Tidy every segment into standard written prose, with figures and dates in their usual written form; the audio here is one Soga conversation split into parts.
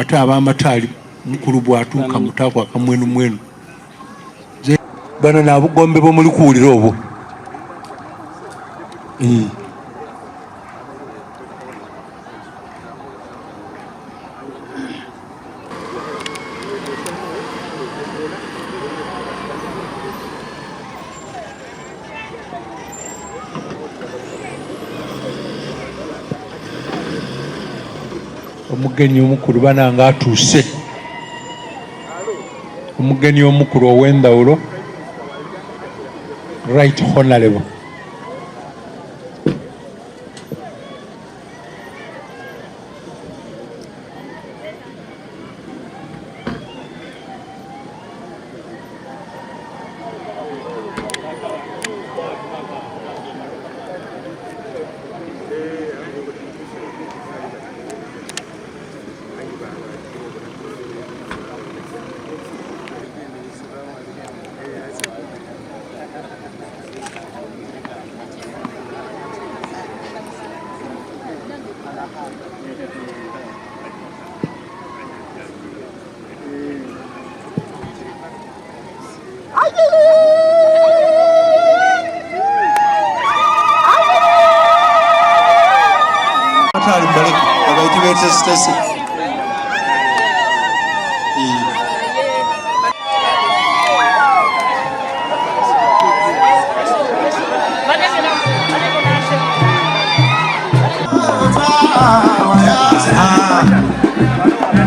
Ate ab'amataali mukulu bw'atuuka mutaaku akamwenumwenu. Bano n'abugombe bwe muli kuwulira obwo. Omugenyi omukulu banange atuuse. Omugenyi omukulu ow'endhawulo Right Honourable.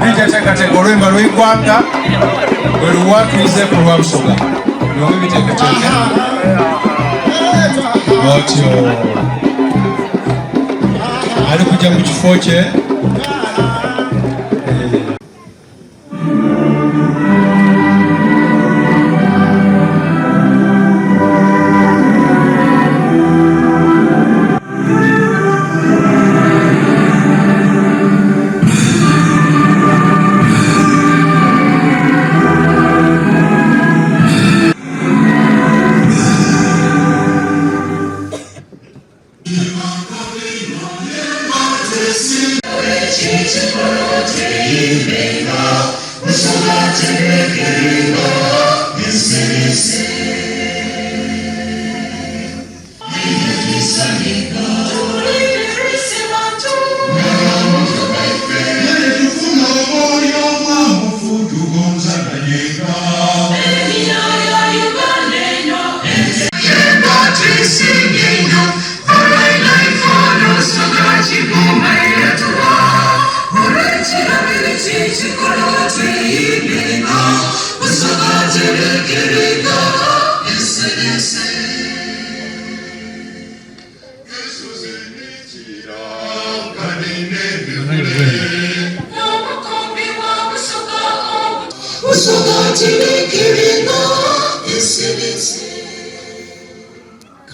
Biteekateeka olwemba lw'eighanga bwe luwaakiriza ku lwa Busoga byombi biteeketeeke otyo ali kujja mu kifo kye.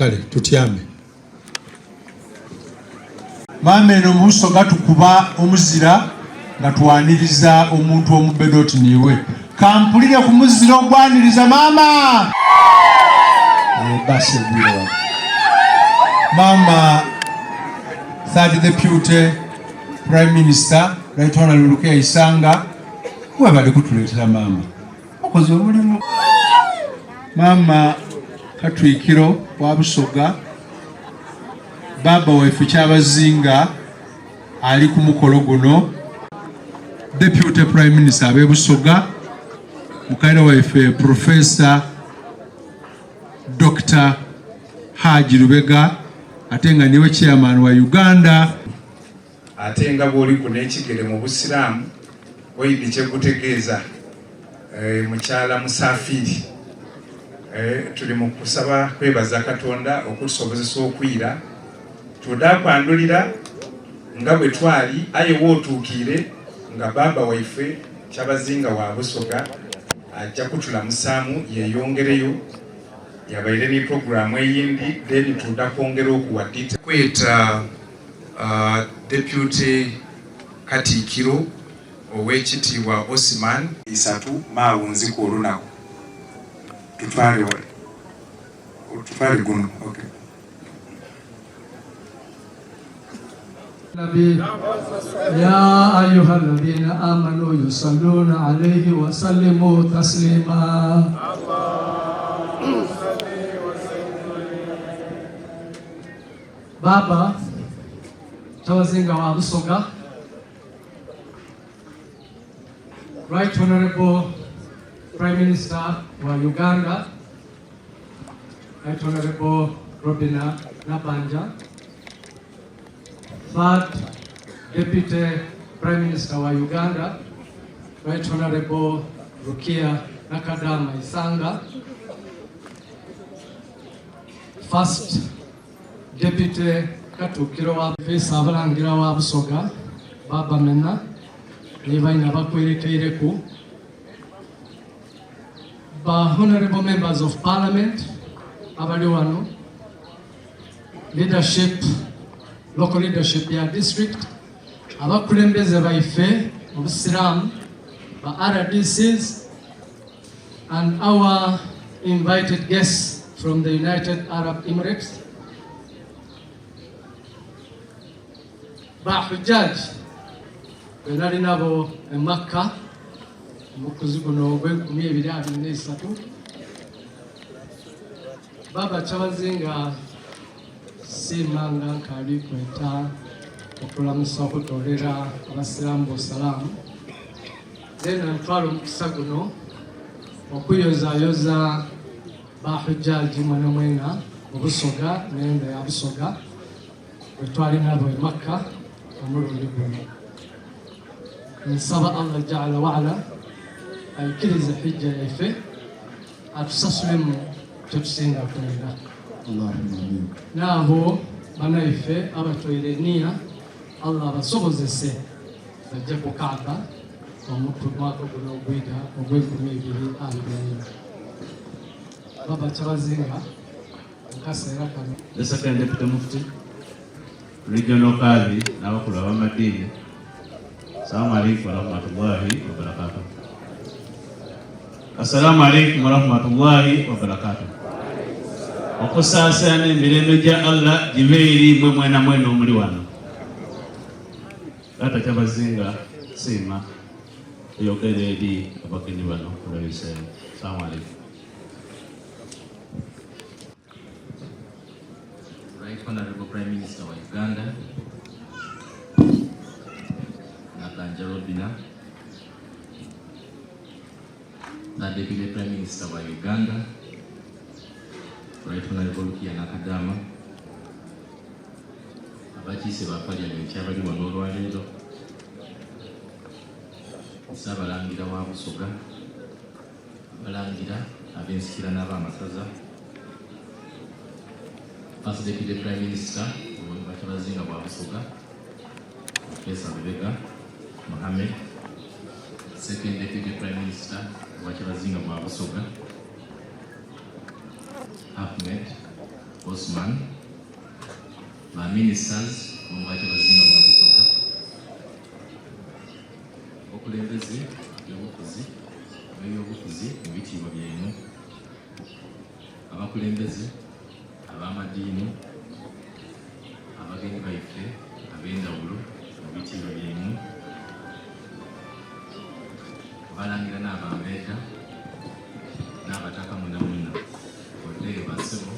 Kale tutyame. Maama eno mu Busoga tukuba omuzira nga twaniriza omuntu omubede oti niiwe. Kampulire ku muzira ogwaniriza maama. Eh, basi egwire wano. Maama third deputy prime minister Right Honorable Lukeya Isanga webale kutuleetera maama. Okoze omulimu. Maama Katwikiro wa Busoga, baaba waife Kyabazinga ali ku mukolo guno, Deputy Prime Minister ab'e Busoga, mukaire waife Professor Dr. Haji Lubega ate nga niwe chairman wa Uganda. Ate nga bw'oliku n'ekigere mu Busiraamu, oidhi kye gutegeeza, mukyala Musaafiri. Tuli mu kusaba kwebaza Katonda okutusobozesa okwira. Twidha kwandhulira nga bwe twali, aye w'otuukiire nga bbaabba waife Kyabazinga wa Busoga aja kutulamusaamu yeeyongereyo. Yabaire ni pulogulaamu eyindi, then twidha kwongera okuwa details. Kweta Deputy Katikkiro Owekitiibwa Osman. Isatu maawunziku olunaku. Tutwale tutwale guno. Okay. Nabi ya ayuha alladhina amanu yusalluna alayhi wa sallimu taslima. Baba Kyabazinga wa Busoga, Right Honorable Prime Minister wa Uganda, Right Honorable Robinah Nabbanja, Third Deputy Prime Minister wa Uganda, Right Honorable Rukia Nakadama Isanga, First Deputy Katuukiro wa Ssaabalangira wa Busoga, Baba Mena, ni baina abakwerekeireku, ba Honorable Members of Parliament abali wano, leadership, local leadership ya district, abakulembeze baife mu Busiraamu, ba RDCs, and our invited guests from the United Arab Emirates, ba Hujjaj be nali nabo e Makka omukuzi guno ogw'enkumi ebiri abiri n'esatu, Baba Kyabazinga siima nga nkaali kweta okulamusa okutolera abasiraamu busalaamu, then ntwala omukisa guno okuyozayoza ba Hujjaji mwena mwena mu Busoga n'enda ya Busoga bwe twali nabo e Makka omulundi guno. Nsaba Allah Jalla waala aikirize hijja yaife, atusasulemu kyetusinga kwenda. N'abo banaife abatwaire eniya, Allah abasobozese bajje ku Kaaba omwaka guno ogwida ogw'enkumi ebiri abiri n'ena. Baba Kyabazinga mu kaseera kano. The Second Deputy Mufti, Regional Kadhi n'abakulu ab'amadiini. Assalamu alaikum warahmatullahi wabarakatuh. Assalamu alaikum warahmatullahi wabarakatuh. Okusaasira n'emirembe gya Allah gibe eri mwe mwena mwena omuli wano. Taata Kyabazinga siima oyogere eri abagenyi bano olw'ebiseera. Assalamu alaikum. Right Honorable Prime Minister wa Uganda, Nabbanja Robinah, the Deputy Prime Minister wa Uganda, Right Honorable Rukia Nakadama, abakiise ba Parliament abali wano olwaleero, Ssaabalangira wa Busoga, abalangira ab'ensikirano ab'amasaza, First Deputy Prime Minister wa Kyabazinga bwa Busoga, Professor Lubega Mohammed, Second Deputy Prime Minister wa Kyabazinga bwa Busoga, Ahmed Osman, ba ministers mu Kyabazinga bwa Busoga, obukulembeze ebyobufuzi ab'ebyobufuzi mu bitiibwa byaimwe, abakulembeze ab'amadiini, abagenyi baife ab'endawulo mu bitiibwa byaimwe, abalangira n'abambeeda n'abataka mwenamwena, oddeyo basebo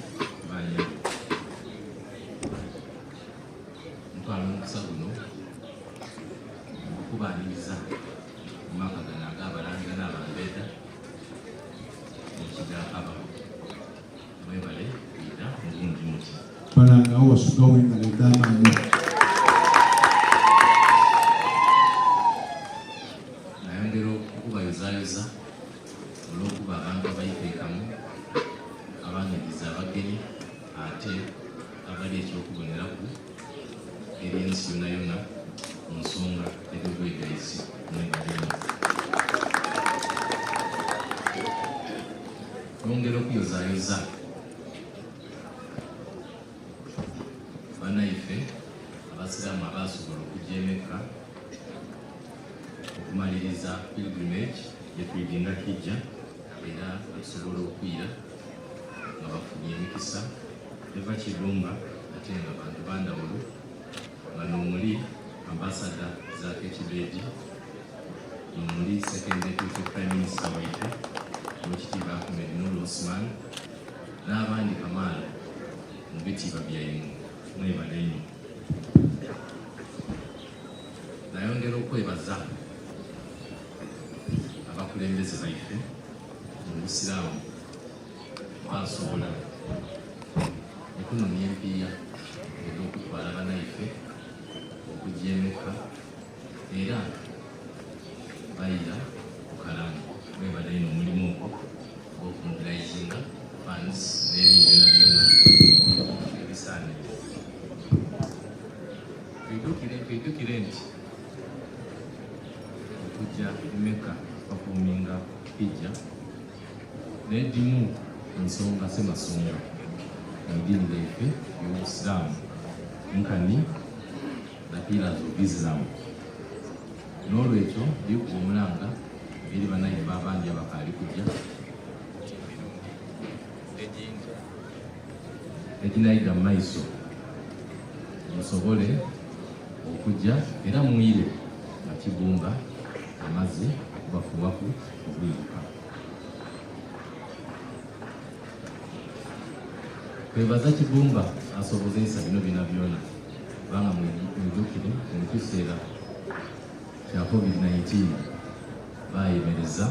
banyabo. Ntwala omukisa guno okubaaniriza mu maka gano ag'abalangira n'abambeeda mu Kidakaba. Mwebale kwidha mu bungi muti. Banange awo wasugawo engalo edh'amaanyi. Nayongera okubayozayoza olw'okuba abantu abaiteekamu, abaniriza abagenyi ate abali eky'okuboneraku eri ensi yonayona mu nsonga edh'obwegaisi. Mwebale inho. Nongera okuyozayoza banaife abasiraamu abaasobola okujja e Mecca okumaliriza pilgrimage gyetwidinga Hijja, era batusobola okwira nga bafunye emikisa eva Kirumba ate nga bantu bandawulo. Nga n'omuli Ambassador Zaake Kibedi, n'omuli Second Deputy Prime Minister waife Owekitiibwa Ahmed Noor Osman n'abandi kamaala mu bitiibwa byaimwe. Mwebale inho. Nayongera okwebaza abakulembeze baife mu Busiraamu basobola okunonia empiiya edh'okutwala banaife okugya e Mecca era baira bukalamu. Mwebale inho omulimu ogwo ogw'okumobilizinga funds n'ebindi byonabyona ebisaanire. Twidhukire nti okugya e Mecca bakuuminga Hijja n'edhimu ku nsonga ssemasonga mu idini lyaife ey'Obusiraamu nkani the pillars of Islam. N'olwekyo ndikuba omulanga eri banaife abandi abakaali kugya nti emirundi egindi eginaidha mu maiso musobole okugya era mwire nga Kibumba amaze okubafuuwaku obwiruka. Twebaza Kibumba asobozeisa bino byonabyona kubanga mwidhukire mu kiseera kya Covid 19 baayemereza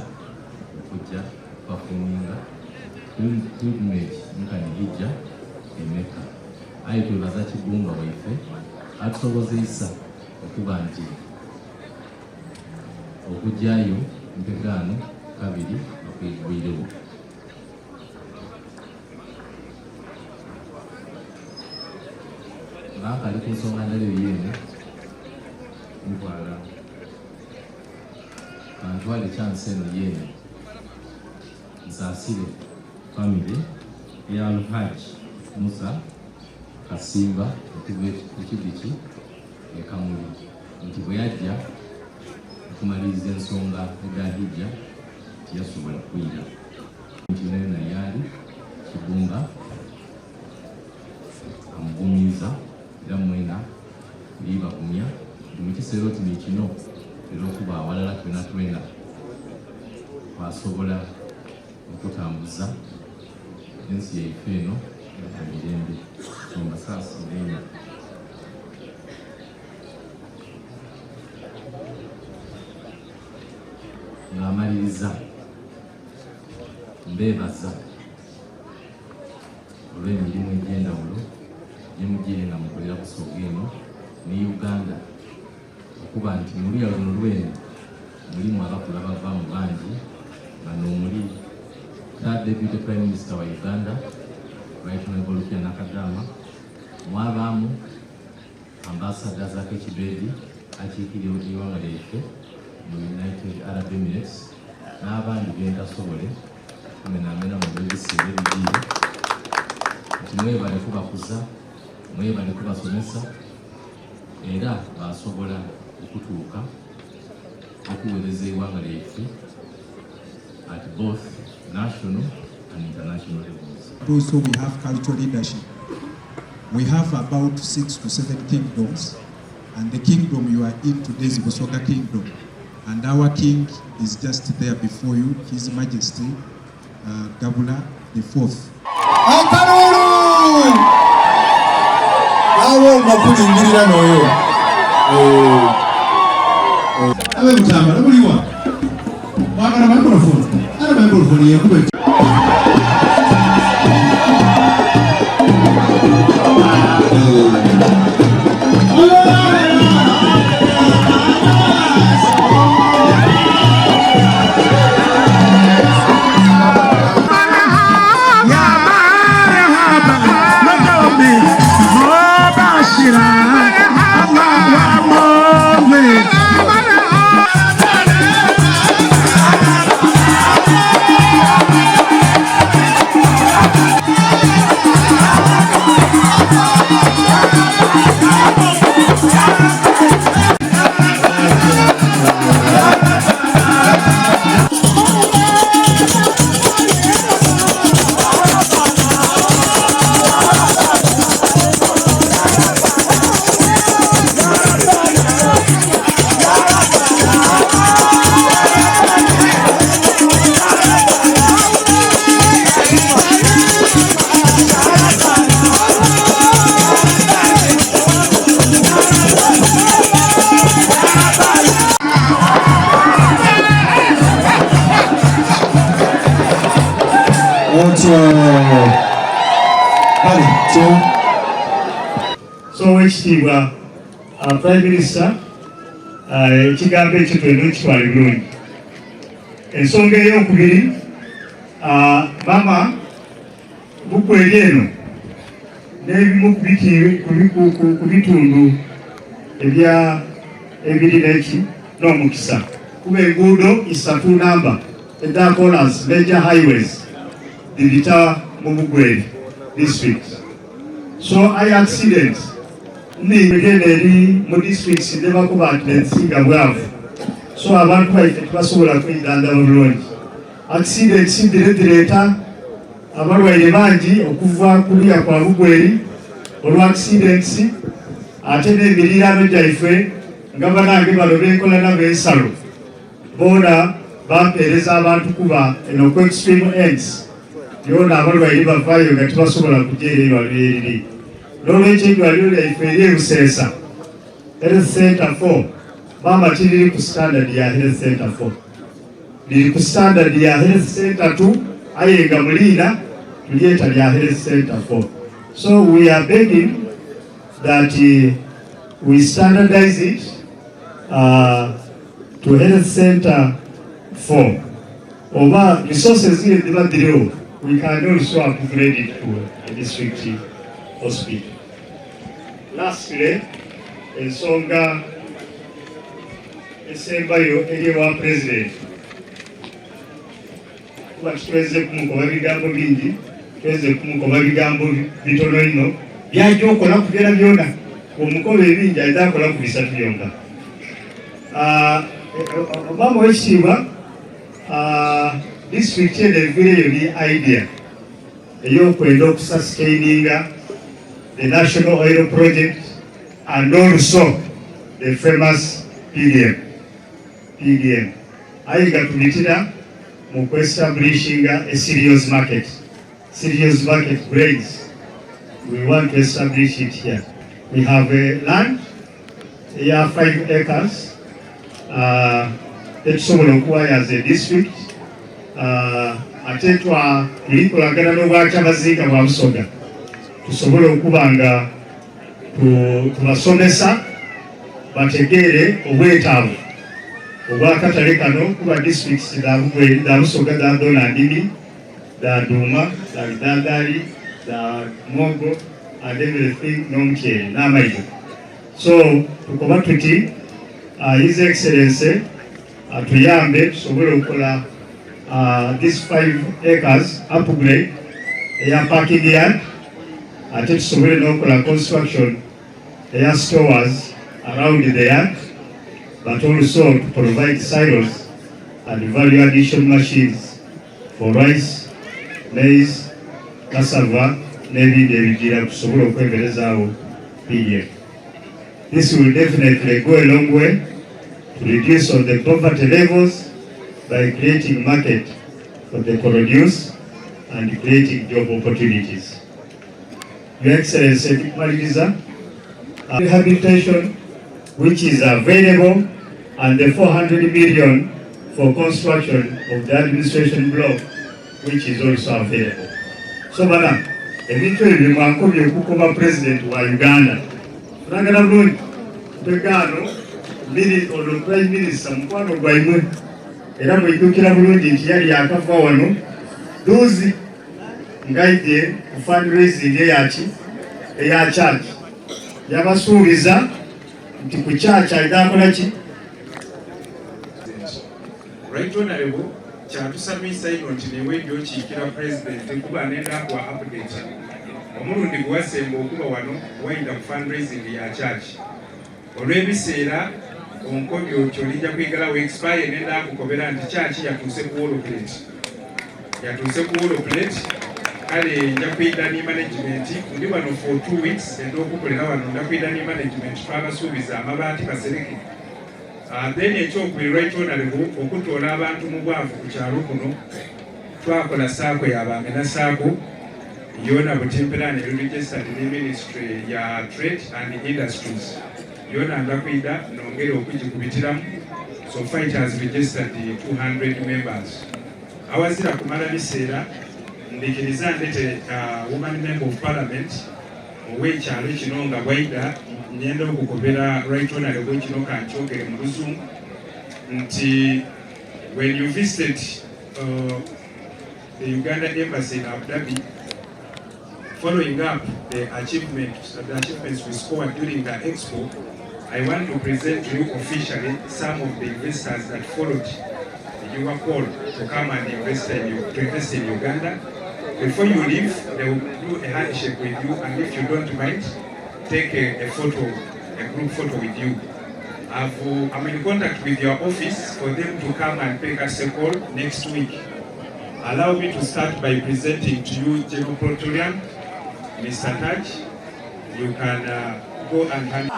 okugya okupafominga pilgrimage nkani Hijja e Mecca. Aye twebaza Kibumba waife atusobozeisa okuba nti okugyayo mpegaano kabiri nga kwigwiregho. Nga nkali ku nsonga ndala eyo yeene, ntwala kantwale chance eno yeene nsaasire famire ya Alhaj Musa Kasimba okuva e Kibiki e Kamuli nti bwe yajja okumaliriza ensonga edha Hijja tiyasobola kwira nti yonayona yaali Kibumba amugumiiza era mwena ndibagumya nti mu kiseera oti ni kino era okuba awalala twena twena twasobola okutambuza ensi yaife eno mu mirembe. So mbasaasira inho. Ng'amaliriza mbeebaza olw'emirimu egy'endawulo gye mugiire nga mukolera Busoga eno ne Uganda okuba nti mu luya luno lwene mulimu abakulu abavaamu bangi nga n'omuli Third Deputy Prime Minister wa Uganda Right Honorable Rukia Nakadama, mwabaamu Ambassador Zaake Kibedi akiikirira eighanga lyaife mu United Arab Emirates n'abandi bentasobole kumenamenamu olw'ebiseera ebigiire nti mwebale kubakuza, mwebale kubasomesa era basobola okutuuka okuweereza eighanga lyaife at both national and international levels. Also we have cultural leadership. We have about 6 to 7 kingdoms, and the kingdom you are in today is Busoga Kingdom. And our king is just there before you, His Majesty Gabula the Fourth. Akalulu! Awo nga kulingirira n'oyo. Abe Butambala muliwa? Mwagala microphone? Ana microphone yekuba. يا مرحبا مدومي مباشرة الله مؤمن. Otyo kale kyo. So owekitiibwa Prime Minister, ekigambo ekyo twena okitwale bulungi. Ensonga eyokubiri, mama Bukweri eno n'ebimu ku bitundu ebya ebiri n'eki n'omukisa kuba enguudo isatu namba edha kolansi, major highways, dhibita mu Bugweri district. So aye accident nhingi eno eri mu districts dhebakoba nti n'edhisinga bwavu, so abantu baife tibasobola kwidhandhaba bulungi. Accidents dhire dhireeta abalwaire bangi okuva kuliya kwa Bugweri olwa accidents, ate n'emiriirano gyaife nga banange bano benkola nabo ensalo boona bampeereza abantu kuba eno ku extreme ends yoona abalwaire bavaayo nga tibasobola kuja ere eirwaliro yeriri. N'olwekyo eirwaliro lyaife eri e Buseesa Health Center 4 maama tiriri ku standard ya Health Center 4. Liri ku standard ya Health Center 2 aye nga muliina tulyeta lya Health Center 4. So we are begging that we standardize it to Health Center 4. Oba resources ziri dhiba dhiriwo, we can also upgrade it to a district hospital. Lastly, ensonga esembayo eri ewa Pulezidenti, kuba titweze kumukoba bigambo bingi, tweze kumukoba bigambo bitono inho byajja okola ku byona byona. Omukoba ebingi aidha akola ku bisatu byonka. Omwami ow'ekitiibwa, disitulikiti eno eviireyo ni idea ey'okwenda okusustaininga the National Oil Project and also the famous PDM. PDM. Aye nga tubitira mu kuestablishinga a serious market. Serious market grains. We want to establish it here. We have a land eya 5 acres etusobola okuwaya as a district, ate twa tulikolagana n'obwakyabazinga bwa Busoga tusobole okuba nga tubasomesa bategeere obwetaavu obwakatale kano, kuba districts dha Busoga dha dhona ndimi dha duuma, dha bidandali, dha mwogo and everything, n'omuceere n'amaido. So tukoba tuti His Excellency atuyambe tusobole okukola this 5 acres upgrade eya parking yard, ate tusobole n'okola construction eya stores around the yard, but also to provide silos and value addition machines for rice, maize, cassava n'ebindi ebigira tusobole okwemerezaawo PDM. This will definitely go a long way to reduce on the poverty levels by creating market for the produce and creating job opportunities. Your Excellency, tukumaliriza rehabilitation which is available and the 400 million for construction of the administration block which is also available. So bana, ebintu ebyo bimwankobye okukoba President wa Uganda. Tulagala bulungi twegaano miri ono Prime Minister mukwano gwaimwe, era mwijjukira bulungi nti yali yakava wano duuzi ngaidye ku fundraising eyaki eya church, yabasuubiza nti ku church aidha akola ki. Right Honorable, kyatusanyuisa ino nti newe gyokiikira President, kuba nenda kuwa update. Omulundi gwewasemba okuba wano wayinda ku fundraising ya church, olw'ebiseera onkobyo kyolijja kwigalawo expire, nenda kukobera nti church yatuuse ku wall plate, yatuuse ku wall plate. Kale nja kwida ni management, ndi wano for 2 weeks enda okukolera wano, nda kwida ni management, twabasuubiza amabaati basereke. Then ekyokubiri, Right Honorable, okutoola abantu mu bwavu ku kyalo kuno, twakola SACCO yabamena SACCO yona butimpirani eri registered ne Ministry ya Trade and Industries yona, ndakwida nongere okugikubitiramu. So far it has registered 200 members. Awazira kumala biseera. Ndhikiriza ndete Woman Member of Parliament ow'ekyalo kino nga bwaidha nhenda okukobera Right Honourable kino kankyogere mu luzungu nti when you visited uh, the Uganda Embassy in Abu Dhabi following up the achievement, the achievements we scored during the expo, I want to present to you officially some of the investors that followed your call to come and invest in, to invest in Uganda. Before you leave, they will do a handshake with you, and if you don't mind, take a, a photo, a group photo with you. I've, I'm in contact with your office for them to come and pay us a call next week. Allow me to start by presenting to you General Praetorian, Mr. Taj. You can uh, go and hand.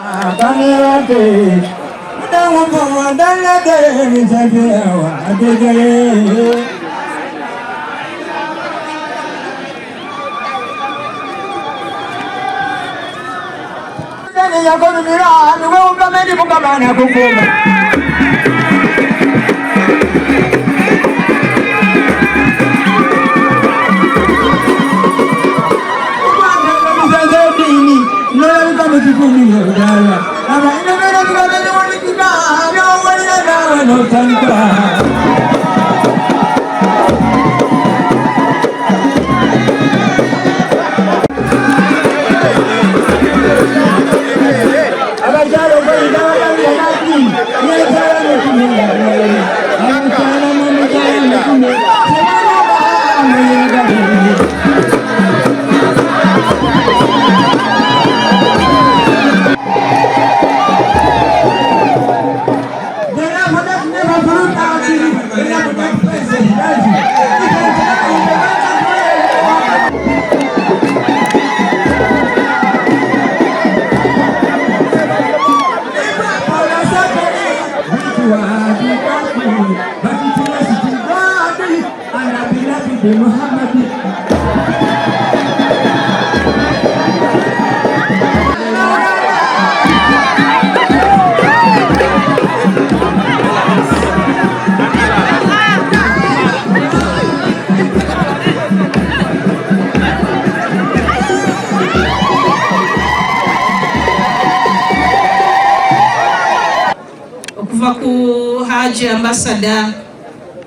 Okuva ku Haji Ambassador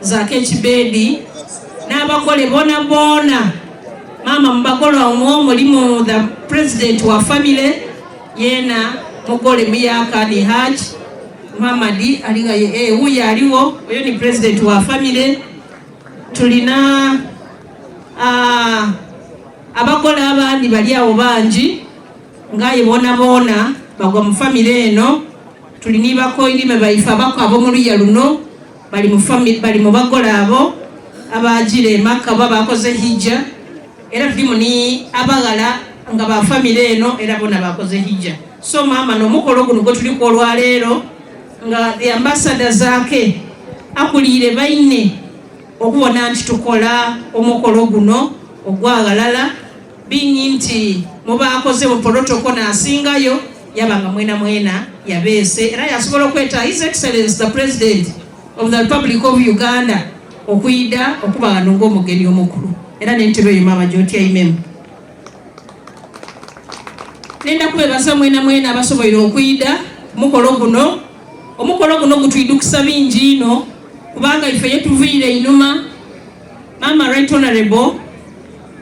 Zaake Kibedi n'abagole bona bona. Maama mu bagole omwo mulimu the president wa family yena mugole muyaka ni Haji Muhammad alinga ye eh, wuyo aliwo oyo ni president wa family. Tulina uh, abagole abandi bali awo bangi ngaye bona bona bagwa mu family eno. Tuli ni bakoirime baife abako ab'omuluya luno bali mu family, bali mu bagole abo abajire Makka oba bakoze hijja, era tulimu ni abaghala nga ba family eno era bona bakoze hijja. So maama n'omukolo guno gwe tuliku olwaleero nga the ambassador Zaake akuliire baine okubona nti tukola omukolo guno ogwaghalala bingi nti mubakoze mu protocol nasingayo yabanga mwena mwena yabeese era yasobola okweta His Excellency the President of the Republic of Uganda okwida okuba wano ng'omugenyi omukulu era n'entebe eyo maama gy'otyaimemu. Nenda kubebaza mwena mwena abasoboire okwida mukolo guno. Omukolo guno gutwidukisa bingi ino kubanga ife yetuviire einuma. Maama Right Honorable,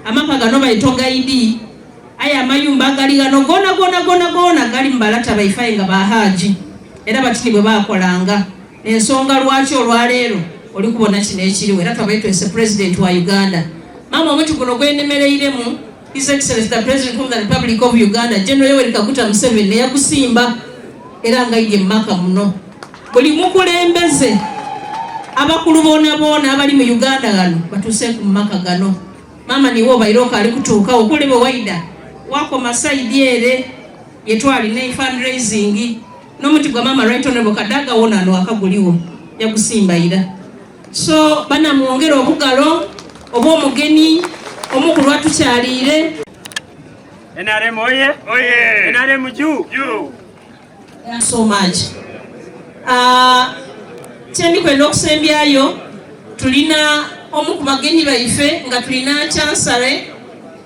amaka gano baita gaidi aye amayumba agali gano gona gona gona gona gali mu balata baife nga bahaji era batini bwe bakolanga. Ensonga lwaki olwaleero oli kubona kino ekiriwo era twabaye twese president wa Uganda. Maama omuti guno gwenemereiremu His Excellency the President of the Republic of Uganda General Yoweri Kaguta Museveni neyagusimba era nga idye maka muno. Buli mukulembeze abakulu boona boona abali mu Uganda gano batuuse ku maka gano. Maama niwe obaire okaali kutuuka okulebe waida wakoma saidi ere yetwali ne fundraising n'omuti gwa maama Right Honorable Kadaga wona ano akaguliwo yagusimba ira. So bana mwongere obugalo oba omugeni omukulu atukyaliire. NRM oye! Oye! NRM juu! Juu! So much. Kyendikwenda okusembyayo tulina omu ku bagenyi baife nga tulina Chancellor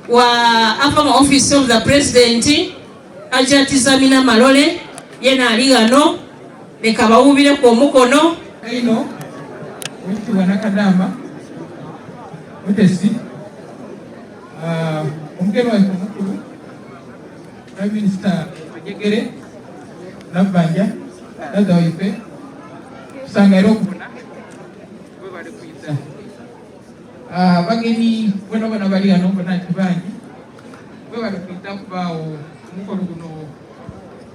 wa ava mu Office of the President Hajati Zamina Malole yena ali ghano leka bawuubireku omukono. Ino owekitiibwa Nakadama Mutesi, ah, omugeni waife omukulu Prime Minister Majegere Nabbanja dada waife tusangaire okubona webale kwiza. Ah, abagenyi bona bona bali ghano mbona nti bangi webale kwiza kubaawo omukolo guno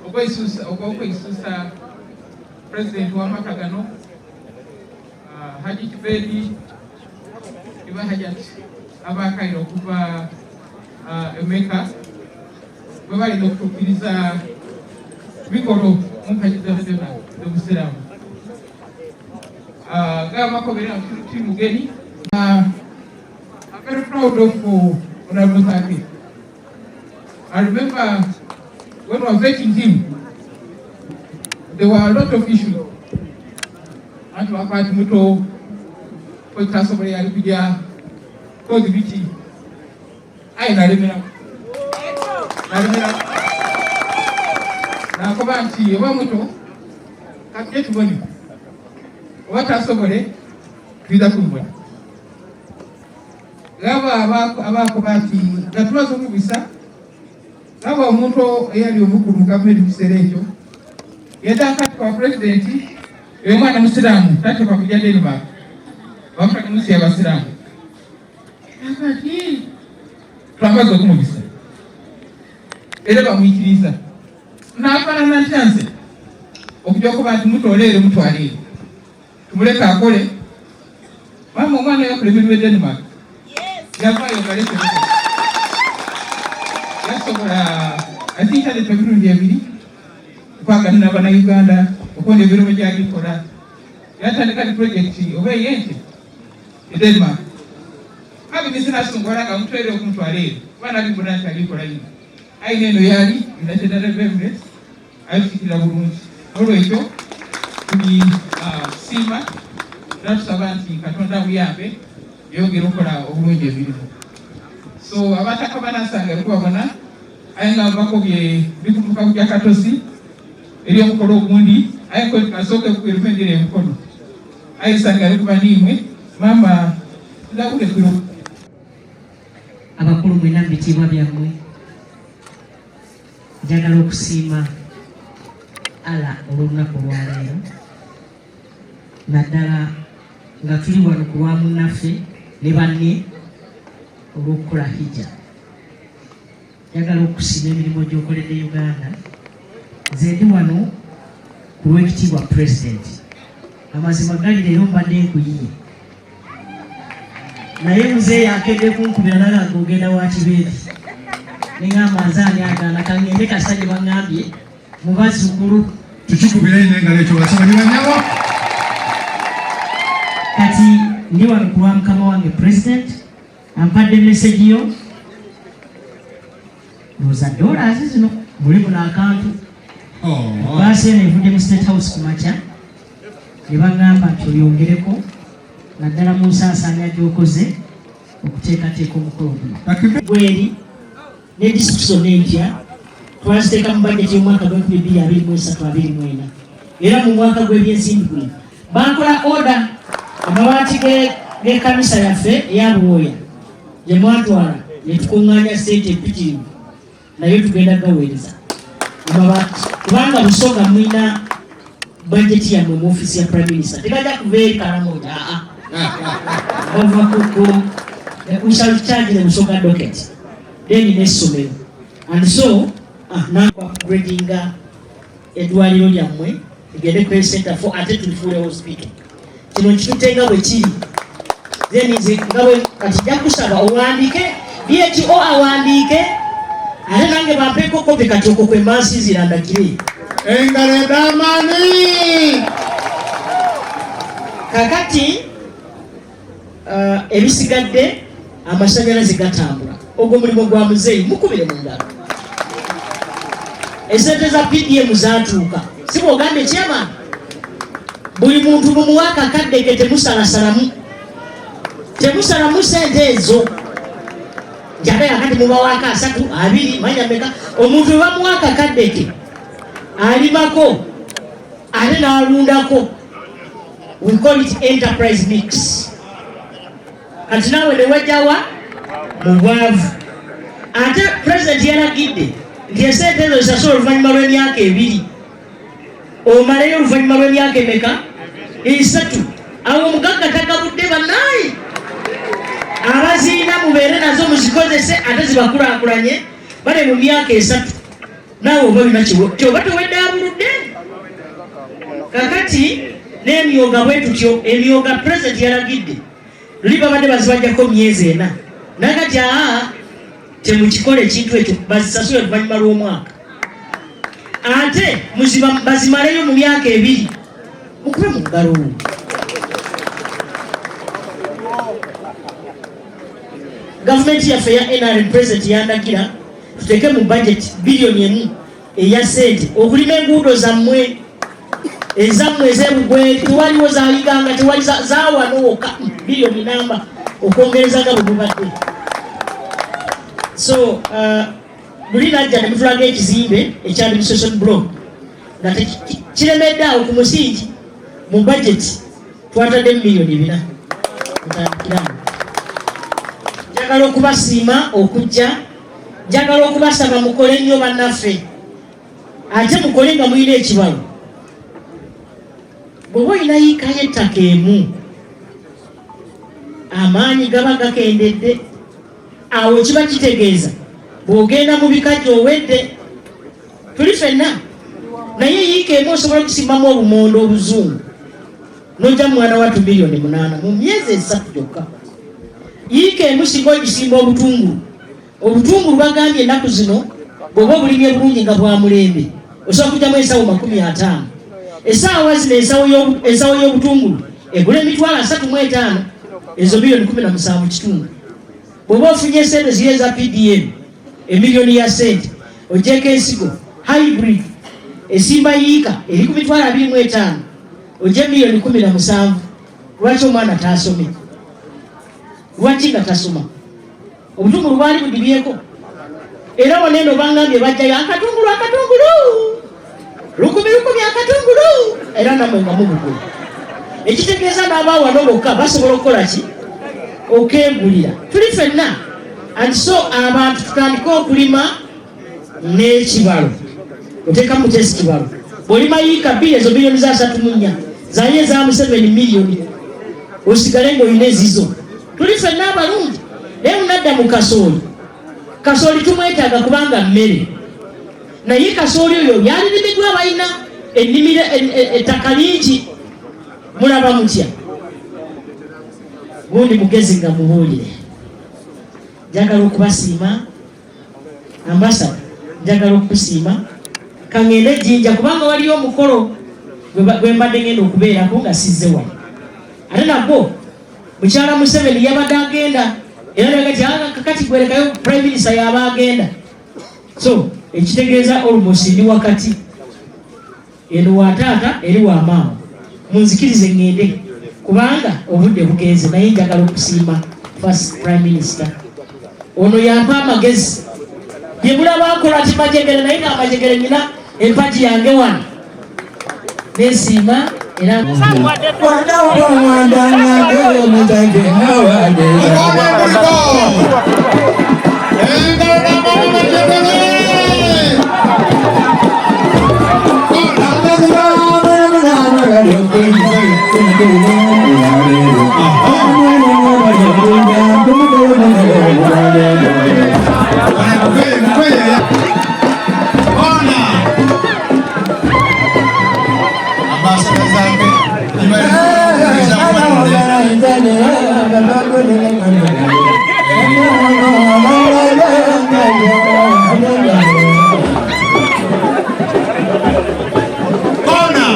ogw'okweisusa President w'amaka gano ah, Haji Kibedi iba Hajat abakaire okuva ah, e Mecca bwe balina okutuukiriza bikolo mu mpagi zona z'obusiraamu. Ah, Gabakobera tuli mugenyi. Ah, I'm very proud of Honorable Zaake. I remember when we were vetting him, there were a lot of issues. Anti wakwati muto, kotasobola yali kujja, kozi biki. Aye nalemera. Nalemera. Nakoba nti oba muto, katujje tubone. Oba tasobole, twidha kumubona. Gaba abakoba nti nga tumaze okubisa, gaba omuntu eyali omukulu mu gavumenti mu kiseera ekyo yadda akati kwa pulezidenti oyo omwana musiraamu tateekwa kujja Denmark bamutwale mu nsi y'abasiraamu. Akati twamaze okumubisa era bamwikiriza nafaanana ntya nze okujja okuba nti mutoole ere mutwale ere tumuleke akole. Maama omwana yakola emirimu e Denmark yavaayo ngalese yasobola I think yaleeta emirundi ebiri okwaganira abannayuganda okubona emirimu gyagikola yatandika ne pulojekiti oba ey'ente e Denmark kabinisi nasungwala nga mutwere okumutwala eyo kuba nabibona nti alikola ino ayina eno yali United Arab Emirates abifikirira bulungi nolwekyo tuli ah, siima era tusaba nti Katonda amuyambe yongere okukola obulungi emirimu so abataka banasanga kubabona aye nga bakobye bikumuka kujja katosi eri omukolo ogundi aye kasooke kukwiruma engeri emikono aye sanga ali kuba niimwe maama ndakulekula abakulu mwena mu bitiibwa byammwe Njagala okusiima Allah olw'olunaku olwaleero naddala nga tuli wano ku lwa munnaffe ne banne olw'okukola hijja. Njagala okusiima emirimu gy'okoledde Uganda. Nze ndi wano ku lw'ekitiibwa Pulezidenti. Amazima gali leero mbadde nkuyiye naye muzeeyi akedde kunkubira nalanga ogenda wa kibeedi neŋamba nze ani agaana kangende kasita gye baŋambye mu bazzukulu tukikubire ino engalo ekyo basaba ne banyabo kati ndi wano ku lwa mukama wange president ampadde meseji yo ndowooza dollars zino mulimu n'akantu oh. baasi eno evudde mu state house ku makya ne baŋŋamba nti oyongereko naddala mu nsaasaanya gy'okoze okuteekateeka omukolo guno gweri ne disitulikiti zonna empya twaziteeka mu bajeti y'omwaka gw'enkumi bbiri abiri mu esatu abiri mu ena era mu mwaka gw'ebyensimbi guno bankola oda amabaati g'ekkanisa yaffe eya Buwooya gye mwatwala ne tukuŋŋaanya ssente empitirivu naye tugenda gaweereza amabaati kubanga Busoga mulina bajeti yammwe mu ofiisi ya prime minister tegajja kuva eri Karamoja aa bava kuku we shall charge the Busoga docket then n'essomero and so ah, now upgradinga eddwaliro lyammwe ligende ku health center for ate tulifuule hospital kino nkitutte nga bwe kiri then nze nga bwe kati nja kusaba owandiike DHO awandiike ate nange bampeko kopi kati okwo kwe mbansinziira ndagire engalo ed'amaani kakati uh, ebisigadde amasanyalaze gatambula ogwo mulimu gwa muzeeyi mukubire mu ngalo esente za pdm zatuuka si bwogambye chairman buli muntu mumuwa akakadde ke temusalasalamu. Temusalamu sente ezo. Njagala kati mubawaako 30, 20, manya meka. Omuntu bwe bamuwa akakadde ke alimako ate n'alundako. We call it enterprise mix. Kati naawe ne wajjawa mu bwavu. Ate pulezidenti yalagidde nti esente ezo zisasula oluvannyuma lw'emyaka 2, omaleyo oluvannyuma lw'emyaka emeka? 3. Awo omugagga tagabudde bannaaye. Abaziina mubeere nazo muzikozese ate zibakulaakulanye bale mu myaka 3. Naawe oba olina kyoba teweddaabuludde. Kakati n'emyoga bwe tutyo, emyoga pulezidenti yalagidde luli babadde bazibajjako myezi 4, nakati aa temukikola ekintu ekyo, bazisasule oluvannyuma lw'omwaka, ate bazimaleyo mu myaka 2. Mukube mu ngalo. Gavumenti yaffe ya NRM, pulezidenti yandagira tuteeke mu budget biliyoni 1 eya ssente okulima enguudo zammwe ezammwe ez'ebugweri, tewaliwo za Iganga, tewali za wano wokka, biliyoni namba okwongereza nga bwe mubadde. So luli najja ne mutulaga ekizimbe ekya administration block nga kiremedde awo ku musingi. Mu budget twatadde miliyoni 400 mutandikiramu. Njagala okubasiima okujja, njagala okubasaba mukole nnyo bannaffe, ate mukole nga mulina ekibalo. Bw'oba olina yiika y'ettaka emu, amaanyi gaba gakendedde. Awo kiba kitegeeza bw'ogenda mu bikajjo owedde, tuli ffenna. Naye yiika emu osobola okusimbamu obumondo obuzungu n'ojja mwana wattu miliyoni 8 mu myezi 3 gyokka. Yiika emu singa ogisimba obutungulu, obutungulu bagambye ennaku zino bw'oba obulimye bulungi nga bwa mulembe osobola kugyamu ensawo 50. Essaawa zino ensawo y'obutungulu egula emitwalo 35, ezo miliyoni 17 kitundu. Bw'oba ofunye esente ziri eza PDM, emiliyoni ya sente, ogyeko ensigo hybrid esimba yiika eri ku mitwalo 25, ogye miliyoni 17. Lwaki omwana taasome? Lwaki nga tasoma? Obutungulu bwali budibyeko, era wano eno bangambye bajjayo akatungulu, akatungulu 1000 1000 akatungulu, era namwe nga mubugula. Ekitegeeza n'abaawano bokka basobola okukola ki? Okegulira. Tuli ffenna. And so abantu tutandike okulima n'ekibalo, oteekamu mutesi kibalo. Bw'olima yiika 2, ezo miliyoni za 34 zaye eza Museveni miliyoni, osigale ng'olina ezizo. Tuli ffenna abalungi. Naye munadda mu kasooli, kasooli tumwetaaga kubanga mmere, naye kasooli oyo byalirimiddwa balina ennimiro, ettaka lingi. Mulaba mutya? Gundi mugezi nga mubuulire. Njagala okubasiima ambasada, njagala okukusiima. Kaŋŋende Jjinja kubanga waliyo omukolo gwe mbadde ngenda okubeerako nga sizze wano, ate nagwo mukyala Museveni yabadde agenda, era nagati kakati gwerekayo prime minister yaba agenda. So ekitegeeza almost ndi wakati eno wa taata eri wa maama. Munzikirize ŋŋende kubanga obudde bugenze, naye njagala okusiima first prime minister. Ono yampa amagezi bye mulaba akola ti majegere, naye nga amajegere nyina empagi yange wano nesiima era. Kona.